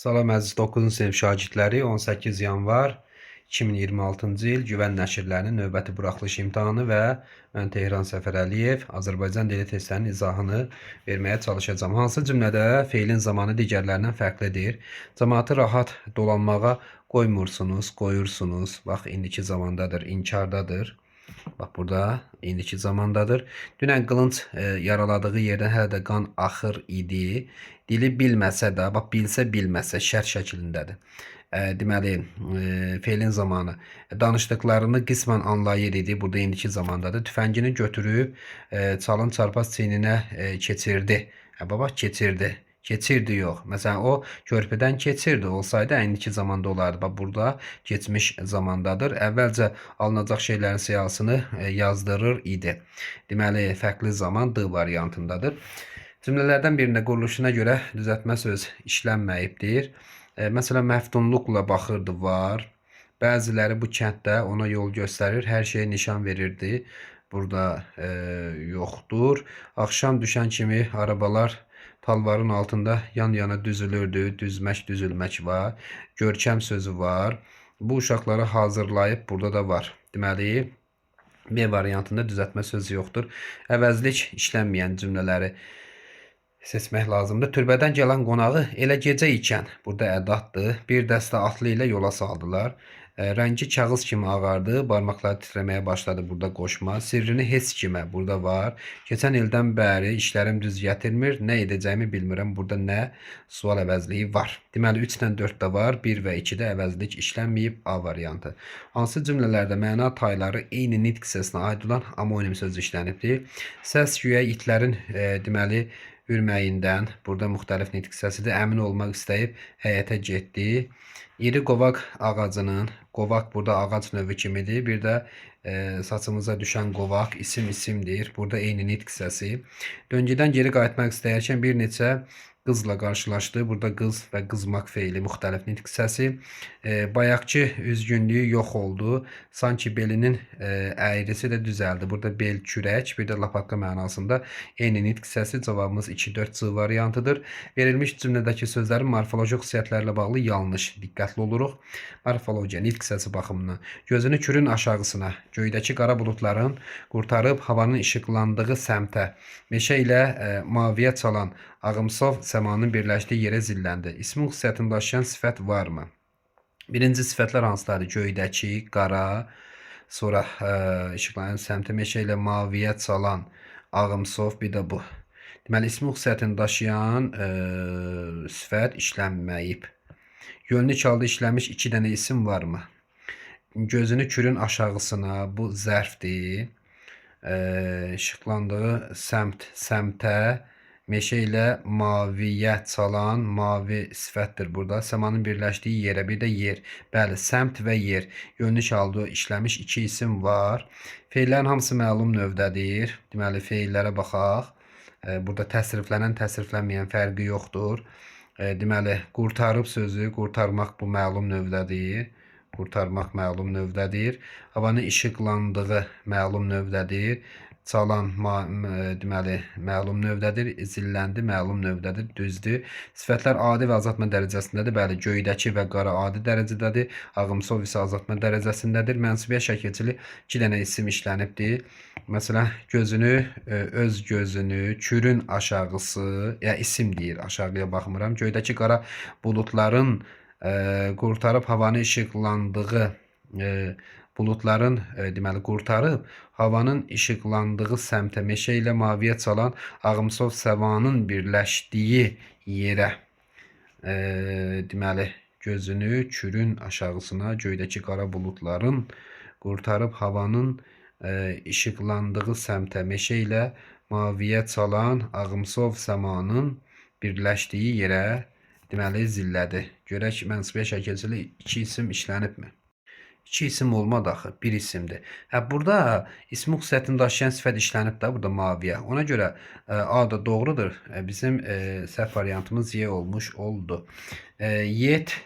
Salam əziz 9-cu sinif şagirdləri, 18 yanvar 2026-cı il Güvən nəşrlərinin növbəti buraxılış imtahanı və mən Tehran Səfərəliyev Azərbaycan dili testlərinin izahını verməyə çalışacağam. Hansı cümlədə feilin zamanı digərlərindən fərqlidir? Camaatı rahat dolanmağa qoymursunuz, qoyursunuz. Bax, indiki zamandadır, inkardadır. Bax burada indiki zamandadır. Dünən qılınc yaraladığı yerdən hələ də qan axır idi. Dili bilməsə də, bax bilsə bilməsə şərt şəklindədir. Deməli, feilin zamanı danışdıqlarını qismən anlayır idi. Burada indiki zamandadır. Tüfəngini götürüb çalın çarpaz çiyninə keçirdi. Hə, baba keçirdi. Keçirdi yox. Məsələn, o körpüdən keçirdi olsaydı indiki zamanda olardı. Bax burada keçmiş zamandadır. Əvvəlcə alınacaq şeylərin siyahısını yazdırır idi. Deməli, fərqli zaman D variantındadır. Cümlələrdən birində quruluşuna görə düzəltmə söz işlənməyibdir. Məsələn, məftunluqla baxırdı var. Bəziləri bu kənddə ona yol göstərir, hər şeyə nişan verirdi. Burada yoxdur. Axşam düşən kimi arabalar talvarın altında yan-yana düzülürdü. Düzmək, düzülmək var. Görkəm sözü var. Bu uşaqları hazırlayıb burada da var. Deməli, B variantında düzəltmə sözü yoxdur. Əvəzlik işlənməyən cümlələri seçmək lazımdır. Türbədən gələn qonağı elə gecə ikən, burada ədatdır, bir dəstə atlı ilə yola saldılar. Rəngi kağız kimi ağardı, barmaqları titrəməyə başladı burada qoşma. Sirrini heç kimə burada var. Keçən ildən bəri işlərim düz gətirmir, nə edəcəyimi bilmirəm. Burada nə sual əvəzliyi var. Deməli 3 ilə 4 də var, 1 və 2-də əvəzlik işlənməyib A variantı. Hansı cümlələrdə məna tayları eyni nitq hissəsinə aid olan amonim sözü işlənibdir? Səs güya itlərin deməli hürməyindən, burada müxtəlif nitq hissəsidir, əmin olmaq istəyib həyətə getdi. İri qovaq ağacının, qovaq burada ağac növü kimidir. Bir də saçımıza düşən qovaq isim isimdir. Burada eyni nitq hissəsi. Döngüdən geri qayıtmaq istəyərkən bir neçə qızla qarşılaşdı. Burada qız və qızmaq feili müxtəlif nitq hissəsi. Bayaqki üzgünlüyü yox oldu. Sanki belinin əyrisi də düzəldi. Burada bel kürək, bir də lapatka mənasında eyni nitq hissəsi. Cavabımız 2, 4 C variantıdır. Verilmiş cümlədəki sözlərin morfoloji xüsusiyyətlərlə bağlı yanlış. Diqqətli oluruq. Morfologiya, nitq hissəsi baxımından. Gözünü kürün aşağısına, göydəki qara buludların qurtarıb havanın işıqlandığı səmtə, meşə ilə maviyə çalan ağımsov səmanın birləşdiyi yerə zilləndi. İsmin xüsusiyyətini daşıyan sifət varmı? Birinci sifətlər hansılardır? Göydəki, qara, sonra işıqlanan səmtə, meşə ilə maviyə çalan ağımsov, bir də bu. Deməli, ismin xüsusiyyətini daşıyan sifət işlənməyib. Yönlük halda işlənmiş 2 dənə isim varmı? Gözünü kürün aşağısına, bu zərfdir. İşıqlandığı səmt, səmtə, meşə ilə maviyə çalan mavi sifətdir burada. Səmanın birləşdiyi yerə, bir də yer. Bəli, səmt və yer. Yönlük halda işləmiş 2 isim var. Feillərin hamısı məlum növdədir. Deməli, feillərə baxaq. Burada təsriflənən, təsriflənməyən fərqi yoxdur. Deməli, qurtarıb sözü, qurtarmaq bu məlum növdədir. Qurtarmaq məlum növdədir. Havanın işıqlandığı məlum növdədir. Çalan deməli məlum növdədir. Zilləndi məlum növdədir. Düzdür. Sifətlər adi və azaltma dərəcəsindədir. Bəli, göydəki və qara adi dərəcədədir. Ağımsov isə azaltma dərəcəsindədir. Mənsubiyyət şəkilçili 2 dənə isim işlənibdir. Məsələn, gözünü, öz gözünü, kürün aşağısı, ya isim deyir, aşağıya baxmıram. Göydəki qara buludların qurtarıb havanı işıqlandığı buludların deməli qurtarıb havanın işıqlandığı səmtə meşə ilə maviyə çalan ağımsov səmanın birləşdiyi yerə deməli gözünü kürün aşağısına göydəki qara buludların qurtarıb havanın işıqlandığı səmtə meşə ilə maviyə çalan ağımsov səmanın birləşdiyi yerə deməli zillədi. Görək mənsubiyyət şəkilçili 2 isim işlənibmi? 2 isim olmadı axı, bir isimdir. Hə, burada ismi xüsusiyyətini daşıyan sifət işlənib də burada maviyə. Ona görə A da doğrudur. Bizim səhv variantımız Y olmuş oldu. Yet,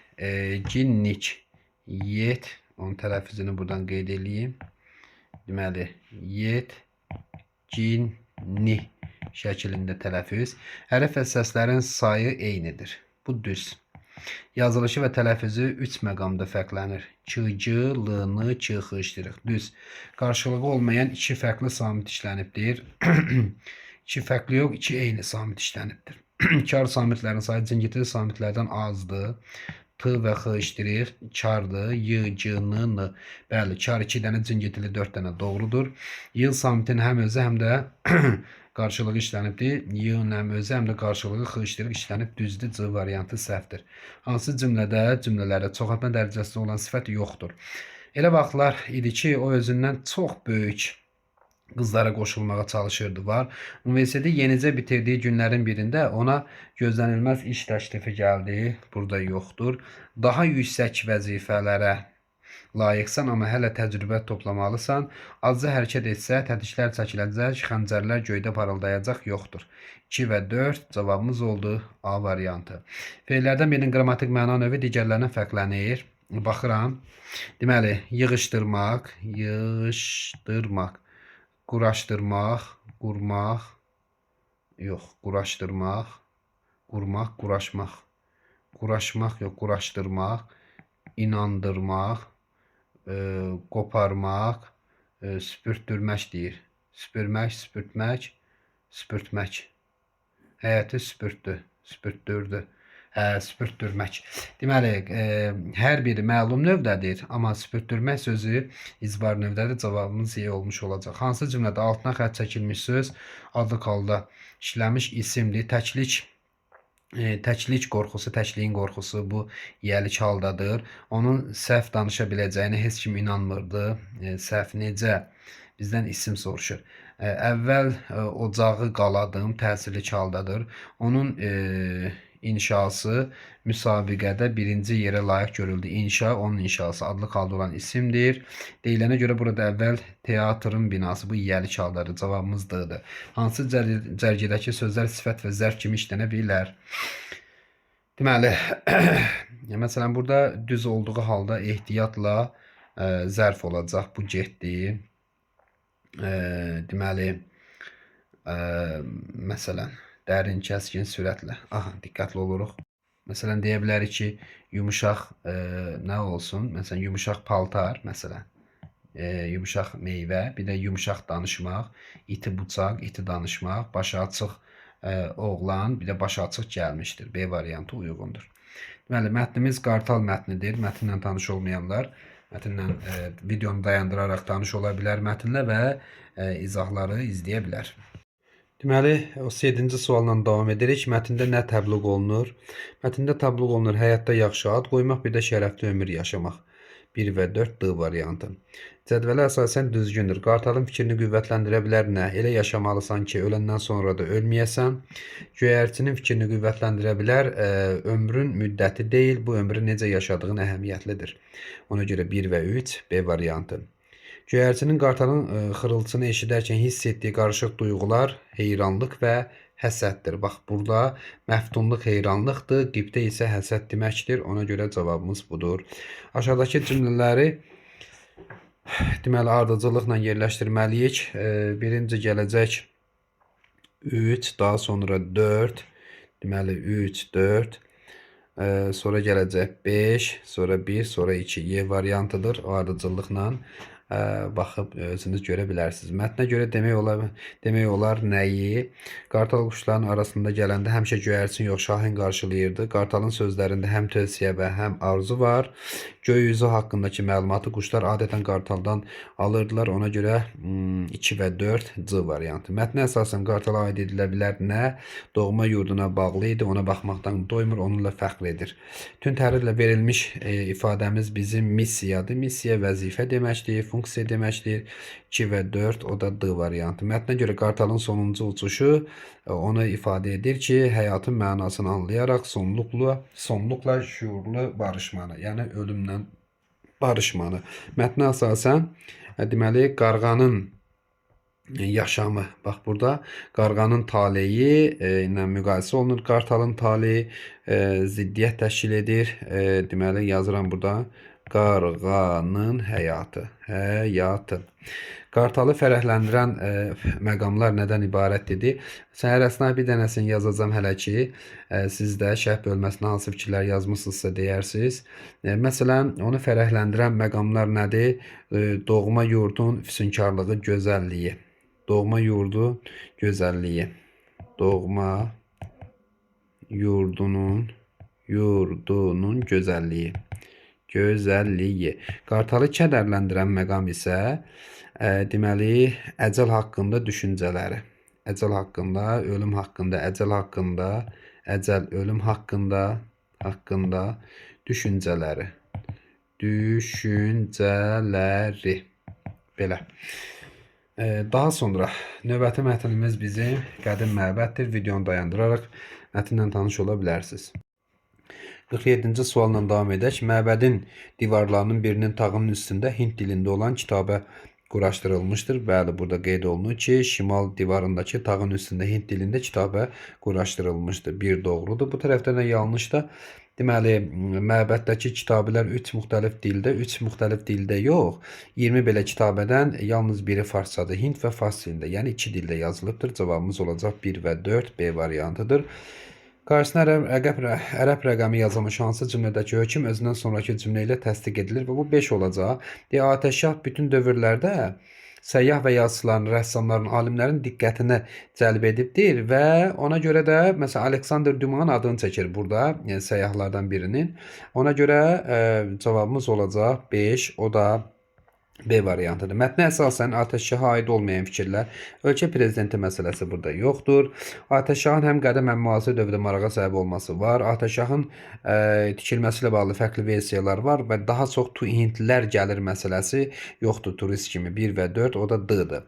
ginnik, yet, onun tələffüzünü buradan qeyd eləyim. Deməli, yet, ginni şəklində tələffüz. Hərf və səslərin sayı eynidir. Bu düz. Yazılışı və tələffüzü 3 məqamda fərqlənir. Ç, C, L, N, Ç, X işləyirik. Düz. Qarşılığı olmayan iki fərqli samit işlənibdir. İki fərqli yox, iki eyni samit işlənibdir. Kar samitlərin sayı cingitili samitlərdən azdır. T və X işləyirik. Kardır. Y, C, N, N. Bəli, kar 2 dənə, cingitili 4 dənə doğrudur. Yıl samitin həm özü, həm də qarşılığı işlənibdir. Y-ın həm özü, həm də qarşılığı X işləyirik, işlənib. Düzdür. C variantı səhvdir. Hansı cümlədə cümlələrdə çoxaltma dərəcəsində olan sifət yoxdur? Elə vaxtlar idi ki, o özündən çox böyük qızlara qoşulmağa çalışırdı. Var. Universiteti yenicə bitirdiyi günlərin birində ona gözlənilməz iş təklifi gəldi. Burada yoxdur. Daha yüksək vəzifələrə layiqsən, amma hələ təcrübə toplamalısan. Azca hərəkət etsə, tətiklər çəkiləcək, xəncərlər göydə parıldayacaq, yoxdur. 2 və 4 cavabımız oldu A variantı. Feillərdən birinin qrammatik məna növü digərlərindən fərqlənir. Baxıram. Deməli, yığışdırmaq, yığışdırmaq, quraşdırmaq, qurmaq, yox, quraşdırmaq, qurmaq, quraşmaq, quraşmaq, yox, quraşdırmaq, inandırmaq, qoparmaq, süpürtdürmək deyir. Süpürmək, süpürtmək, süpürtmək. Həyəti süpürtdü, süpürtdürdü. Hə, süpürtdürmək. Deməli, hər biri məlum növdədir, amma süpürtdürmək sözü icbar növdədir. Cavabımız Y olmuş olacaq. Hansı cümlədə altına xətt çəkilmiş söz adlıq halda işlənmiş isimdir? Təklik, təklik qorxusu, təkliyin qorxusu bu yiyəlik haldadır. Onun səhv danışa biləcəyinə heç kim inanmırdı. Səhv necə? Bizdən isim soruşur. Əvvəl ocağı qaladım, təsirli haldadır. Onun inşası müsabiqədə birinci yerə layiq görüldü. İnşa, onun inşası adlıq halda olan isimdir. Deyilənə görə burada əvvəl teatrın binası, bu yiyəlik haldadır. Cavabımız D-dır. Hansı cərgədəki sözlər sifət və zərf kimi işlənə bilər? Deməli, məsələn, burada düz olduğu halda ehtiyatla zərf olacaq. Bu getdi. Deməli, məsələn, dərin, kəskin sürətlə. Aha, diqqətli oluruq. Məsələn, deyə bilərik ki, yumuşaq nə olsun? Məsələn, yumuşaq paltar, məsələn, yumuşaq meyvə, bir də yumuşaq danışmaq, iti bıçaq, iti danışmaq, başı açıq oğlan, bir də başı açıq gəlmişdir. B variantı uyğundur. Deməli, mətnimiz Qartal mətnidir. Mətnlə tanış olmayanlar mətnlə videonu dayandıraraq tanış ola bilər mətnlə və izahları izləyə bilər. Deməli, 37-ci sualla davam edirik. Mətndə nə təbliğ olunur? Mətndə təbliğ olunur həyatda yaxşı ad qoymaq, bir də şərəfli ömür yaşamaq. 1 və 4 D variantı. Cədvələ əsasən düzgündür. Qartalın fikrini qüvvətləndirə bilər nə? Elə yaşamalısan ki, öləndən sonra da ölməyəsən. Göyərçinin fikrini qüvvətləndirə bilər. Ömrün müddəti deyil, bu ömrü necə yaşadığın əhəmiyyətlidir. Ona görə 1 və 3 B variantı. Göyərçinin qartalın xırıltısını eşidərkən hiss etdiyi qarışıq duyğular heyranlıq və həsəddir. Bax, burada məftunluq heyranlıqdır, qibtə isə həsəd deməkdir. Ona görə cavabımız budur. Aşağıdakı cümlələri deməli ardıcıllıqla yerləşdirməliyik. Birinci gələcək 3, daha sonra 4, deməli 3, 4, sonra gələcək 5, sonra 1, sonra 2. Y variantıdır o ardıcıllıqla. Baxıb özünüz görə bilərsiniz. Mətnə görə demək olar nəyi? Qartal quşlarının arasında gələndə həmişə göyərçin yox, şahin qarşılayırdı. Qartalın sözlərində həm tövsiyə və həm arzu var. Göy üzü haqqındakı məlumatı quşlar adətən qartaldan alırdılar. Ona görə 2 və 4 C variantı. Mətnə əsasən qartala aid edilə bilər nə? Doğma yurduna bağlı idi, ona baxmaqdan doymur, onunla fəxr edir. Tünd hərflə verilmiş ifadəmiz bizim missiyadır. Missiya vəzifə deməkdir, funksiya deməkdir. 2 və 4, o da D variantı. Mətnə görə qartalın sonuncu uçuşu onu ifadə edir ki, həyatın mənasını anlayaraq sonluqla şüurlu barışmanı, yəni ölümlə barışmanı. Mətnə əsasən deməli qarğanın yaşamı. Bax burada qarğanın taleyi ilə müqayisə olunur. Qartalın taleyi ziddiyyət təşkil edir. Deməli yazıram burada Qarğanın həyatı. Həyatı. Qartalı fərəhləndirən məqamlar nədən ibarət idi? Hərəsinə bir dənəsini yazacağam hələ ki, siz də şərh bölməsinə hansı fikirlər yazmısınızsa deyərsiniz. Məsələn, onu fərəhləndirən məqamlar nədir? Doğma yurdun füsunkarlığı, gözəlliyi. Doğma yurdu gözəlliyi. Doğma yurdunun gözəlliyi. Gözəlliyi. Qartalı kədərləndirən məqam isə deməli, əcəl haqqında düşüncələri. Əcəl haqqında, ölüm haqqında, əcəl haqqında, əcəl, ölüm haqqında düşüncələri. Düşüncələri. Belə. Daha sonra növbəti mətnimiz bizim qədim məbəddir. Videonu dayandıraraq mətnlə tanış ola bilərsiniz. 47-ci sualla davam edək. Məbədin divarlarının birinin tağının üstündə Hind dilində olan kitabə quraşdırılmışdır. Bəli, burada qeyd olunur ki, şimal divarındakı tağın üstündə Hind dilində kitabə quraşdırılmışdır. Bir doğrudur. Bu tərəfdən də yanlış da. Deməli, məbəddəki kitabələr 3 müxtəlif dildə, 3 müxtəlif dildə yox, 20 belə kitabədən yalnız biri farsçadır. Hind və fars dilində, yəni 2 dildə yazılıbdır. Cavabımız olacaq 1 və 4 B variantıdır. Qarşısına ərəb rəqəmi yazılmış hansı cümlədəki hökm özündən sonraki cümlə ilə təsdiq edilir və bu 5 olacaq. Deyə Atəşgah bütün dövrlərdə səyyah və yazıçıların, rəssamların, alimlərin diqqətini cəlb edibdir və ona görə də məsələn Aleksander Dumanın adını çəkir burada, yəni səyyahlardan birinin. Ona görə cavabımız olacaq 5, o da B variantıdır. Mətnə əsasən Atəşgaha aid olmayan fikirlər, ölkə prezidenti məsələsi burada yoxdur. Atəşgahın həm qədim, həm müasir dövrdə marağa səbəb olması var. Atəşgahın tikilməsi ilə bağlı fərqli versiyalar var və daha çox hindlilər gəlir məsələsi yoxdur turist kimi. 1 və 4, o da D-dır.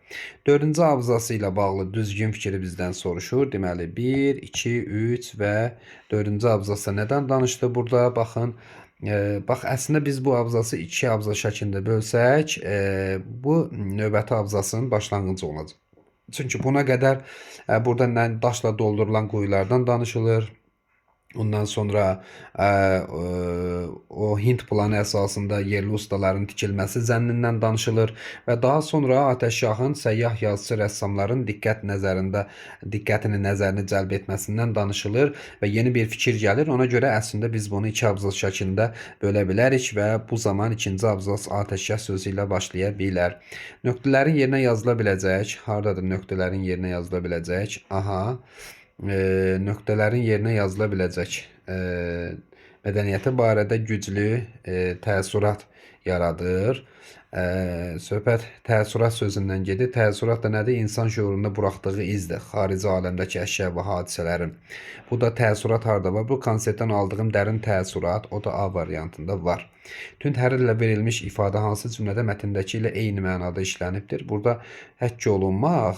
4-cü abzası ilə bağlı düzgün fikri bizdən soruşur. Deməli, 1, 2, 3 və 4-cü abzasda nədən danışdı burada? Baxın. Bax, əslində biz bu abzası 2 abzas şəklində bölsək, bu növbəti abzasın başlanğıcı olacaq. Çünki buna qədər burada daşla doldurulan quyulardan danışılır. Ondan sonra o Hind planı əsasında yerli ustaların tikilməsi zənnindən danışılır və daha sonra Atəşgahın səyyah yazıçı rəssamların diqqətini nəzərini cəlb etməsindən danışılır və yeni bir fikir gəlir. Ona görə əslində biz bunu iki abzas şəklində bölə bilərik və bu zaman ikinci abzas Atəşgah sözü ilə başlaya bilər. Nöqtələrin yerinə yazıla biləcək. Hardadır nöqtələrin yerinə yazıla biləcək? Aha. Nöqtələrin yerinə yazıla biləcək mədəniyyəti barədə güclü təəssürat yaradır. Söhbət təəssürat sözündən gedir. Təəssürat da nədir? İnsan şüurunda buraxdığı izdir. Xarici aləmdəki əşya və hadisələrin. Bu da təəssürat harda var? Bu konseptdən aldığım dərin təəssürat, o da A variantında var. Tünd hərflə verilmiş ifadə hansı cümlədə mətndəki ilə eyni mənada işlənibdir? Burada həkk olunmaq,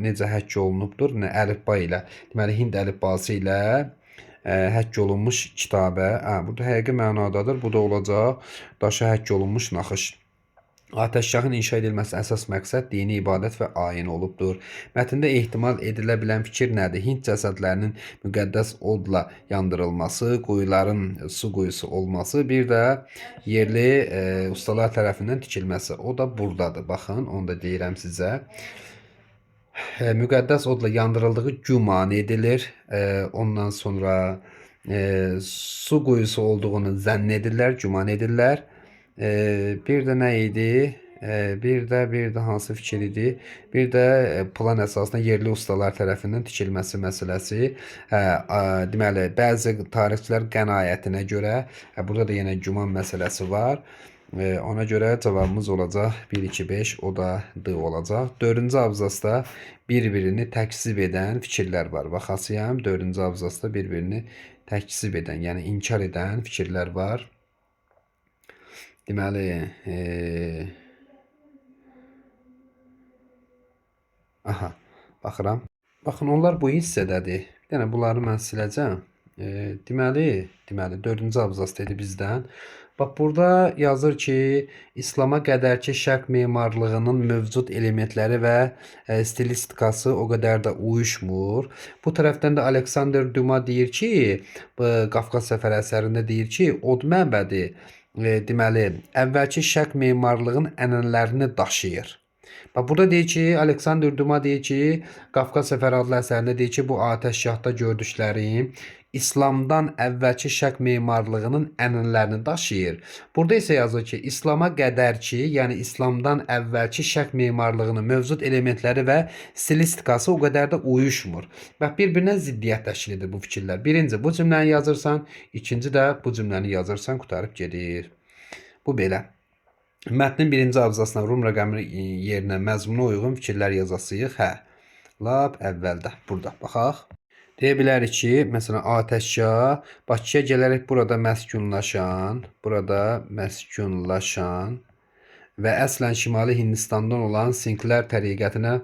necə həkk olunubdur? Nə əlifba ilə, deməli Hind əlifbası ilə həkk olunmuş kitabə. Burada həqiqi mənadadır. Bu da olacaq daşa həkk olunmuş naxış. Atəşgahın inşa edilməsi əsas məqsəd dini ibadət və ayin olubdur. Mətndə ehtimal edilə bilən fikir nədir? Hind cəsədlərinin müqəddəs odla yandırılması, quyuların su quyusu olması, bir də yerli ustalar tərəfindən tikilməsi. O da buradadır. Baxın, onu da deyirəm sizə. Müqəddəs odla yandırıldığı güman edilir. Ondan sonra su quyusu olduğunu zənn edirlər, güman edirlər. Bir də nə idi? Bir də hansı fikir idi? Bir də plan əsasında yerli ustalar tərəfindən tikilməsi məsələsi. Hə, deməli, bəzi tarixçilər qənaətinə görə, burada da yenə güman məsələsi var. Ona görə cavabımız olacaq 1, 2, 5, o da D olacaq. 4-cü abzasda bir-birini təkzib edən fikirlər var. Baxasıyam, 4-cü abzasda bir-birini təkzib edən, yəni inkar edən fikirlər var. Deməli, aha, baxıram. Baxın, onlar bu hissədədir. Bir dənə bunları mən siləcəm. Deməli, 4-cü abzas dedi bizdən. Bax, burada yazır ki, İslama qədərki şərq memarlığının mövcud elementləri və stilistikası o qədər də uyuşmur. Bu tərəfdən də Aleksander Duma deyir ki, bu Qafqaz səfəri əsərində deyir ki, od məbədi deməli, əvvəlki şərq memarlığın ənənələrini daşıyır. Bax, burada deyir ki, Aleksandr Duma deyir ki, Qafqaz Səfəri adlı əsərində deyir ki, bu atəşgahda gördüklərim İslamdan əvvəlki şərq memarlığının ənənələrini daşıyır. Burada isə yazır ki, İslama qədər ki, yəni İslamdan əvvəlki şərq memarlığının mövcud elementləri və stilistikası o qədər də uyuşmur. Bax, bir-birinə ziddiyyət təşkil edir bu fikirlər. Birinci bu cümləni yazırsan, ikinci də bu cümləni yazırsan, qurtarıb gedir. Bu belə. Mətnin birinci abzasına rum rəqəmi yerinə məzmuna uyğun fikirlər yazasıyıq. Hə. Lap əvvəldə burada baxaq. Deyə bilərik ki, məsələn, atəşgah Bakıya gələrək burada məskunlaşan və əslən Şimali Hindistandan olan Sinklər təriqətinə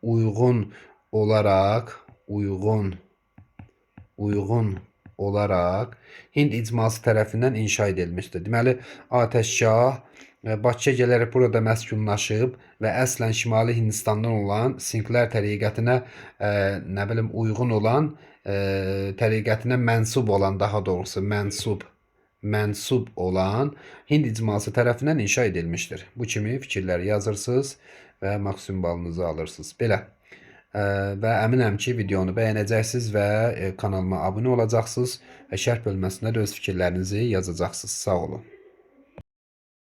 uyğun olaraq uyğun olaraq Hind icması tərəfindən inşa edilmişdir. Deməli, atəşgah Bakıya gələrək burada məskunlaşıb və əslən Şimali Hindistandan olan Sinklər təriqətinə nə bilim uyğun olan təriqətinə mənsub olan, daha doğrusu mənsub olan Hind icması tərəfindən inşa edilmişdir. Bu kimi fikirləri yazırsınız və maksimum balınızı alırsınız. Belə. Və əminəm ki, videonu bəyənəcəksiniz və kanalıma abunə olacaqsınız və şərh bölməsində də öz fikirlərinizi yazacaqsınız. Sağ olun.